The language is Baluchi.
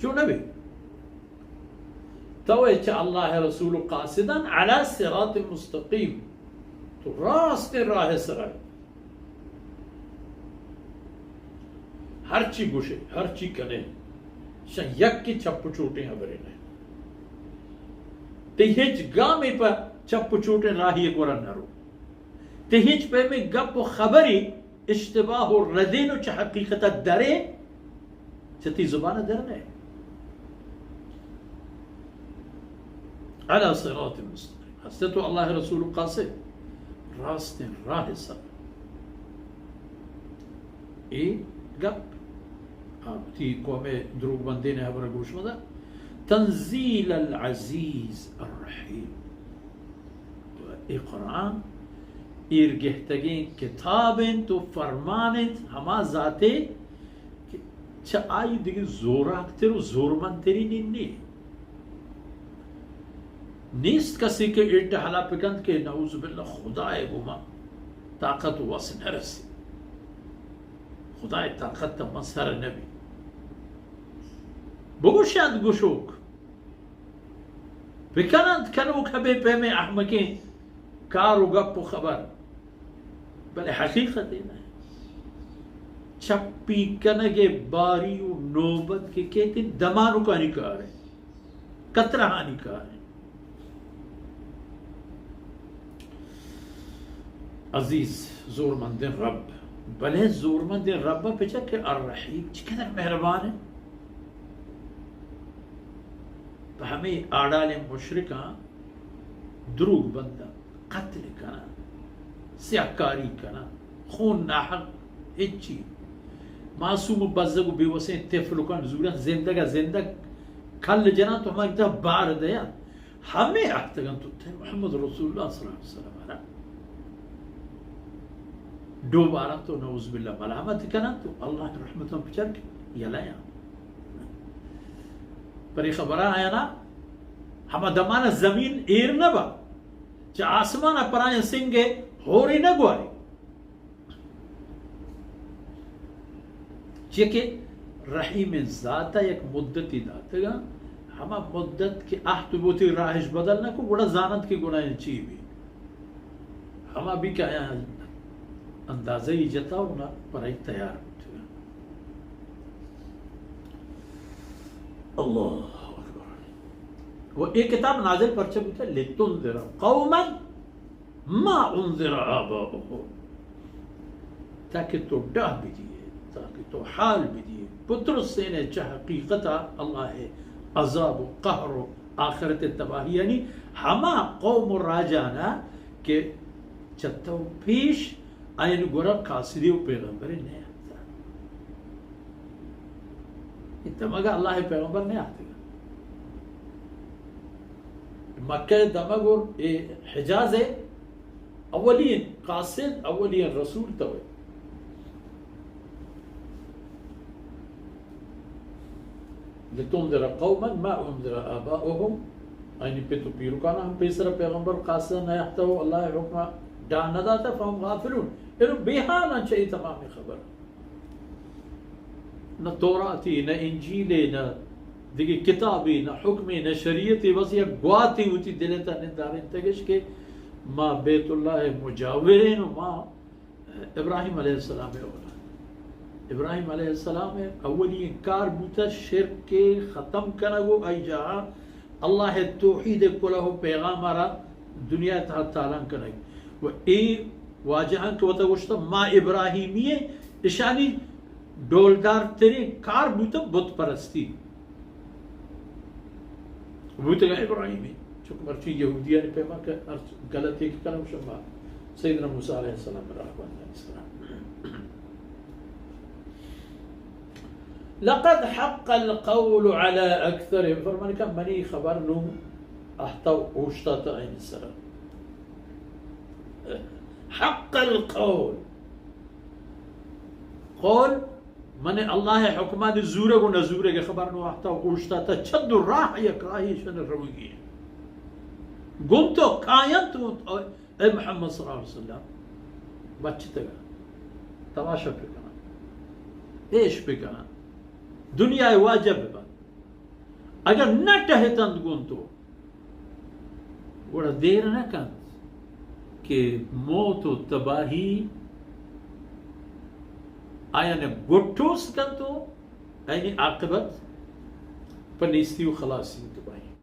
چو نبی. تو چہ اللہ رسول قاصدان علی صراط مستقیم، تو راست راہ سرا. ہرچی گوشے، ہرچی کنے، شہ یک چپ و چوٹیں حبرے نہ. تی ہچ گامے پہ چپ و چوٹیں راہی گورا نہ رو. تی ہچ پیمیں گپ و خبری اشتباہ و ردین و چہ حقیقت درے چہ تی زبان در نہ. علی صراط مستقیم. ہستے تو اللہ رسول قاصد راستیں راہ سر. اے گپ، ہاں، تی قوم دروگ بندین حبر گوش مدا. تنزیل العزیز الرحیم. اے قرآن ایر گہتگیں کتاب انت و فرمان انت ہما ذاتے کہ چہ آئی دگہ زوراکتر و زورمندتری نی، نی. نیست کسی کہ اے ڈہلا بکنت کہ نعوذ باللہ خدائے گوما طاقت و وس نہ رسی. خدائے طاقت تا من سر نبی. بگوشند گوشوک. بکنند کنوک ہمے پیمیں احمقیں کار و گپ و خبر، بلے حقیقت اے نہ. چپی کنگ ء باری و نوبت کہ کیت انت، دمانکانی کار انت، کترہانی کار انت. عزیز، زورمندیں رب. بلے زورمندیں رب ء پچر کہ الرحیم چقدر مہربان انت. پہ ہمے آڑالیں مشرکاں دروگ بنداں، قتل کناں، سیاہکاری کناں، خون ناحق، ہچی. معصوم و بزگ و بے وسیں طفلکاں زوراں، زندگ ء زندگ کل جناں تو ہمائی تہ بار دیاں. ہمے آتکگاں تو تہ محمد رسول اللہ صلی اللہ علیہ وسلم ء را ڈوب آرنت و نعوذ باللہ ملامت کننت و اللہ ء رحمتاں پچر کہ یلہ یاں. پرے خبرہ آیانا ہما دمانا زمین ایر نہ با، چہ آسمانا پرایاں سنگے ہوری نہ گواری. چیا کہ رحیم ذات ء یک مدتی داتگاں، ہما مدت کہ عہد بوتی راہش بدل نہ کو، گڑا زاننت کہ گناہ چی بی. ہما بی کہ آیاں اندازہ ای جتا و نہ پرائی تیار بوتگاں. اللہ اکبر. و اے کتاب نازل پرچہ بوتا؟ لتنذر قوما ما انذر آباؤهم، تاکہ تو ڈاہ بدیئے، تاکہ تو حال بدیئے، بترسینے چہ حقیقتا اللہ ء عذاب و قہر و آخرت ء تباہیانی ہما قوم و راجانا کہ چہ تو پیش آیانی گورا قاصدے و پیغمبرے نیاتکا. اے دمگا اللہ ء پیغمبر نیاتکا. مکہ ء دمگ و اے حجاز ء اولی قاصد، اولی رسول توئے. لتنذر قوما ما انذر آباؤهم، آیانی پت و پیرکانا ہم پیسر پیغمبر قاصد نیاتکا و اللہ ء حکما ڈاہ نداتا، فهم غافلون، انو بے حالاں چہ اے تمامیں خبر. نہ توراتے، نہ انجیلے، نہ دگہ کتابے، نہ حکمے، نہ شریعتے، بس یک گواتے وتی دل ء تہ نندارینتگش کہ ما بیت اللہ ء مجاورین و ما ابراہیم علیہ السلام ء اولاد. ابراہیم علیہ السلام ء اولی کار بوتہ شرک ء ختم کنگ و آئی جاہا اللہ ء توحید ء کلہ و پیغام ء را دنیا ء تہا تالان کنگ. و اے واجہاں کہ وتا گوشتہ ما ابراہیمی ایں، اشانی ڈولدار ترین کار بوتہ بت پرستی. بوتگاں ابراہیمی، چونکہ مرچی یہودیانی پیما کہ ہر غلطی کہ کنم شما سیدنا موسی علیہ السلام راہ بندن سلام. لقد حق القول على اکثرهم، فرمانی کہ منی خبر نوں اہتا اوشتاتا این سر. حق القول. قول من اللہ ء حکمانی زورگ و نزورگ ء خبر نوں اہتا اوشتاتا چد و راہ یک راہی شن روگی. گم تو کاینت و اے محمد صلی اللہ علیہ وسلم بچتگا تماشا بکنن، ایش بکنن، دنیا واجہ ببن. اگر نہ ٹہتنت گوں تو، گڑا دیر نہ کنت کہ موت و تباہی آیان گٹوس کنت و آیانی عاقبت پہ نیستی و خلاصی و تباہی۔